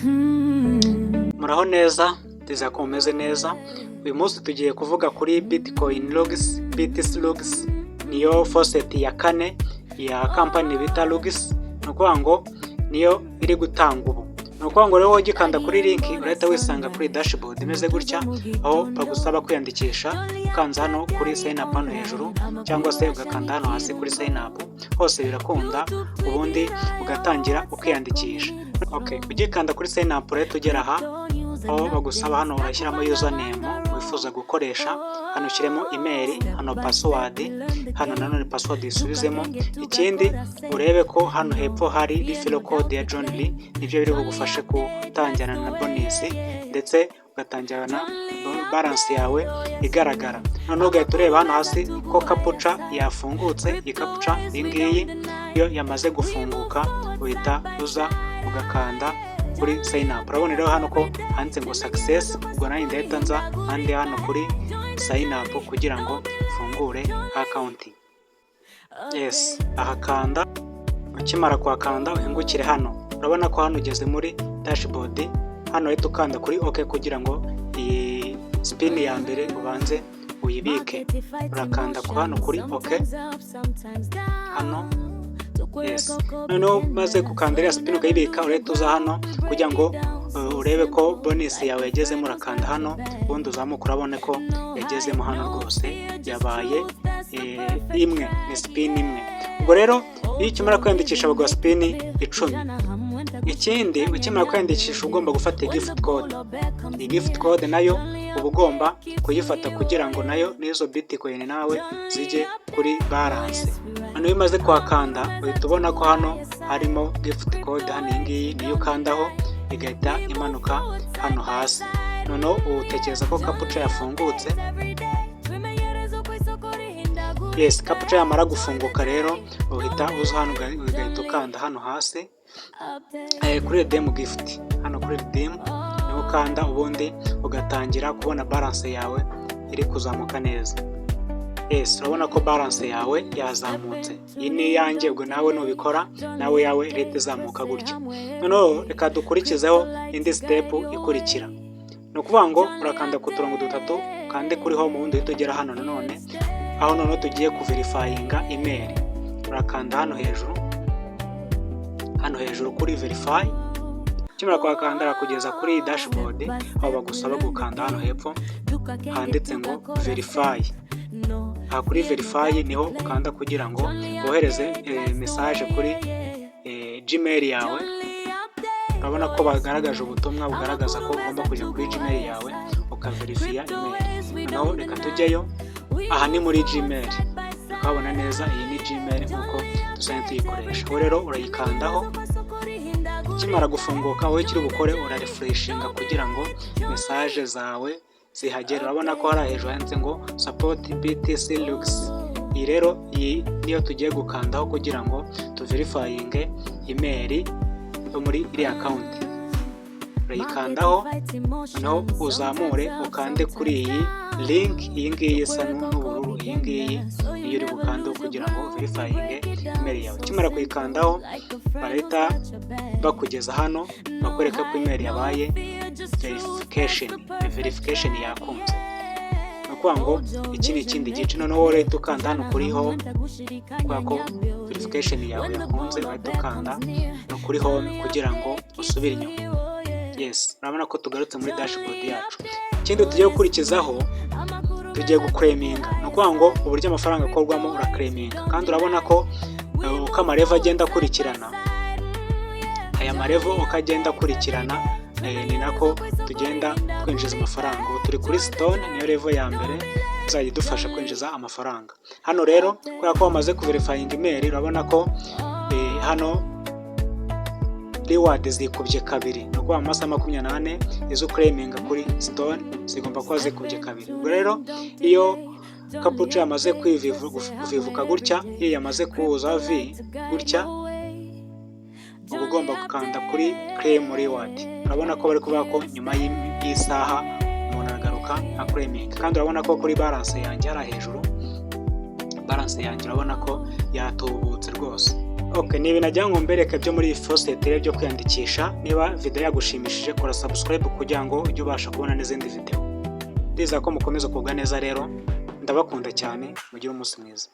Muraho neza, ndizera ko mumeze neza. Uyu munsi tugiye kuvuga kuri Bitcoin Logix, BTC Logix, niyo faucet ya kane ya company bita Logix, ni ukuvuga ngo niyo iri gutanga ubu. Ni ukuvuga ngo rero wowe ugikanda kuri link urahita wisanga kuri dashboard imeze gutya, aho bagusaba kwiyandikisha ukanze hano kuri sign up hano hejuru, cyangwa se ugakanda hano hasi kuri sign up, hose birakunda, ubundi ugatangira ukiyandikisha. Okay, ugikanda kuri sign up urahita ugera aha, aho bagusaba hano urashyiramo username wifuza gukoresha, hano ushyiremo email, hano password, hano nanone password uyisubizemo. Ikindi urebe ko hano hepfo hari referral code ya John Lee, nibyo biri bugufashe gutangirana na bonus ndetse ugatangirana balance yawe igaragara. Noneho ugahita ureba hano hasi ko captcha yafungutse. Iyi captcha iyi ngiyi iyo yamaze gufunguka uhita uza ugakanda kuri sign up. Urabona rero hano ko handitse ngo success, ubwo nanjye ndahita nza nkande hano kuri sign up kugira ngo mfungure account. Yes, ahakanda, ukimara kuhakanda uhingukire hano. Urabona ko hano ugeze muri dashboard, hano uhita ukanda kuri OK kugira ngo iyi spin ya mbere ubanze uyibike. Urakanda ku hano kuri OK hano. Yes, noneho umaze gukanda iriya spin ukayibika, urahita uza hano kugira ngo urebe ko bonus yawe yagezemo. Urakanda hano ubundi uzamuka, urabona ko yagezemo hano rwose, yabaye imwe, ni spin imwe. Ubwo rero iyo ukimara kwiyandikisha baguha spin 10. Ikindi, ukimara kwiyandikisha ugomba gufata gift code. Iyi gift code nayo uba ugomba kuyifata kugira ngo nayo n'izo bitcoin nawe zijye kuri balance. Noneho iyo umaze kuhakanda uhita ubona ko hano harimo gift code hano. Iyi ngiyi niyo ukandaho igahita imanuka hano hasi. Noneho utekereza ko captcha yafungutse. Yes, captcha yamara gufunguka rero uhita uza hano ugahita ukanda hano hasi kuri redeem gift. Hano kuri redeem niho ukanda, ubundi ugatangira kubona balance yawe iri kuzamuka neza. Yes, urabona ko balance yawe yazamutse. Iyi ni iyanjye, ubwo nawe nubikora nawe yawe irahita izamuka gutya. Noneho reka dukurikizeho indi step ikurikira. Ni ukuvuga ngo urakanda ku turongo dutatu, ukande kuri home, ubundi uhita ugera hano nanone, aho noneho tugiye kuverifyinga email. Urakanda hano hejuru, hano hejuru kuri verify. Ukimara kuhakanda arakugeza kuri iyi dashboard, aho bagusaba gukanda hano hepfo handitse ngo verify. Aha kuri verify niho ukanda kugira ngo wohereze message kuri Gmail yawe. Urabona ko bagaragaje ubutumwa bugaragaza ko ugomba kujya kuri Gmail yawe ukaverifiya email. Noneho reka tujyeyo. Aha ni muri Gmail, ukabona neza iyi ni Gmail nk'uko dusanzwe tuyikoresha. Wowe rero urayikandaho, ikimara gufunguka wowe icyo uri bukore urarefreshinga kugira ngo message zawe zihagere. Urabona ko hari hejuru handitse ngo support BTC Lux. Iyi rero iyi niyo tugiye gukandaho kugira ngo tuverifyinge email yo muri iriya account. Urayikandaho, noneho uzamure ukande kuri iyi link, iyi ngiyi isa n'ubururu. Iyi ngiyi niyo uri bukandeho kugira ngo verifyinge email yawe. Ukimara kuyikandaho barahita bakugeza hano, bakwereka ko email yabaye verification, verification yakunze. Ni ukuvuga ngo iki ni ikindi gice. Noneho wowe urahita ukanda hano kuri home, kubera ko verification yawe yakunze, urahita ukanda no kuri home kugira ngo usubire inyuma. Yes, urabona ko tugarutse muri dashboard yacu. Ikindi tugiye gukurikizaho, tugiye guclaiminga. Ni ukuvuga ngo uburyo amafaranga akorwamo, uraclaiminga, kandi urabona ko uko amalevel agenda akurikirana, aya malevel uko agenda akurikirana ni nako tugenda twinjiza amafaranga. Ubu turi kuri stone, niyo level ya mbere izajya idufasha kwinjiza amafaranga. Hano rero kubera ko wamaze kuverifyinga email, urabona ko hano reward zikubye kabiri. Ni ukuvuga mu masaha 24 izo uclaiminga kuri stone zigomba kuba zikubye kabiri. Ubwo rero iyo captcha yamaze kuvivuka gutya, iyo yamaze kuwuza V gutya, uba ugomba gukanda kuri claim reward. Urabona ko bari kuvuga ko nyuma y'isaha umuntu aragaruka aclaiminga, kandi urabona ko kuri balance yanjye hariya hejuru, balance yanjye urabona ko yatubutse rwose. Ok, ni ibintu nagira ngo mbereke byo muri iyi faucet rero byo kwiyandikisha. Niba video yagushimishije, kora subscribe kugira ngo ujye ubasha kubona n'izindi video. Ndizera ko mukomeza kugubwa neza rero, ndabakunda cyane, mugire umunsi mwiza.